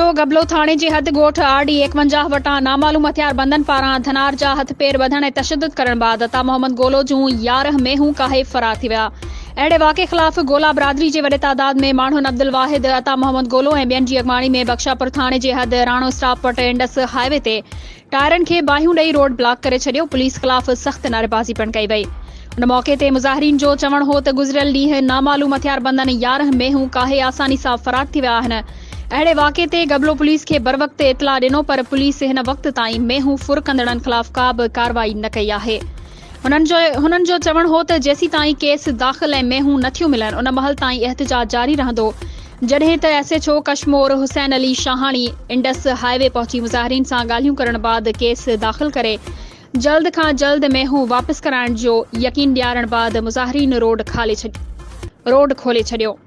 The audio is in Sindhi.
ويجهو گبلو ٿاڻي جي حد ڳوٺ آر ڊي 51 وٽان نامعلوم هٿياربندن پاران ڌنار جا هٿ پير ٻڌڻ ۽ تشدد ڪرڻ بعد عطا محمد گولو جون 11 مينهون ڪاهي فرار ٿي ويا. اهڙي واقعي خلاف گولا برادري جي وڏي تعداد ۾ ماڻهن عبدالواحد، عطا محمد گولو ۽ ٻين جي اڳواڻي ۾ بخشاپور ٿاڻي جي حد راڻو اسٽاپ وٽ انڊس هاء وي تي ٽائرن کي باهيون ڏئي روڊ بلاڪ ڪري ڇڏيو، پوليس خلاف سخت نعريبازي پڻ ڪئي وئي. ان موقعي تي مظاهرين جو چوڻ هو ته گذريل ڏينهن نامعلوم هٿياربندن 11 مينهون ڪاهي آساني سان فرار ٿي ويا آهن، اهڙي واقعي تي گبلو پوليس کي بروقت اطلاع ڏنو پر پوليس هن وقت تائين مينهون ڦر ڪندڙن خلاف ڪا به ڪارروائي نه ڪئي آهي. هنن جو چوڻ هو ته جيسيتائين ڪيس داخل ۽ مينهون نه ٿيون ملن ان مهل تائين احتجاج جاري رهندو، جڏهن ته S H O Kashmore Hussain Ali Shahani Indus highway پهچي مظاهرين سان ڳالهيون ڪرڻ بعد ڪيس داخل ڪري جلد کان جلد مينهون واپس ڪرائڻ جو يقين ڏيارڻ بعد مظاهرين روڊ کولي ڇڏيو.